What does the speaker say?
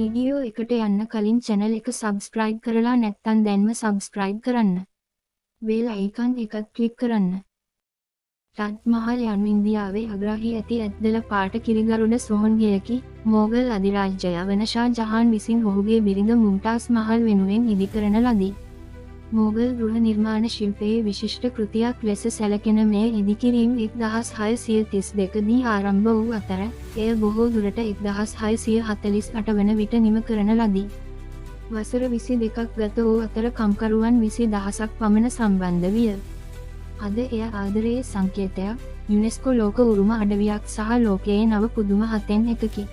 Video එකට යන්න කලින් චැනල් එක සබ්ස්ක්‍රයිබ් කරලා නැත්නම් දැන්ම සබ්ස්ක්‍රයිබ් කරන්න. බෙල් අයිකන් එකත් ක්ලික් කරන්න. ටාජ් මහල් යනු ඉන්දියාවේ අග්‍රාහි ඇති ඇත්දල පාට කිරිගරුඩ සොහොන් ගෙයකි. මෝගල් අධිරාජ්‍යය වන ෂා ජහාන් විසින් ඔහුගේ බිරිඳ මුම්ටාස් මහල් වෙනුවෙන් ඉදිකරන ලදී. මෝගල් ගෘහ නිර්මාණ ශිල්පයේ විශිෂ්ට කෘතියක් ලෙස සැලකෙන මේ ඉදිකිරීම 1632 දී ආරම්භ වූ අතර, එය බොහෝ දුරට 1648 වන විට නිම කරන ලදී. වසර 22ක් ගත වූ අතර කම්කරුවන් 20,000ක් පමණ සම්බන්ධ විය. අද එය ආදරයේ සංකේතයක්, යුනෙස්කෝ ලෝක උරුම අඩවියක් සහ ලෝකයේ නව පුදුම හතෙන් එකකි.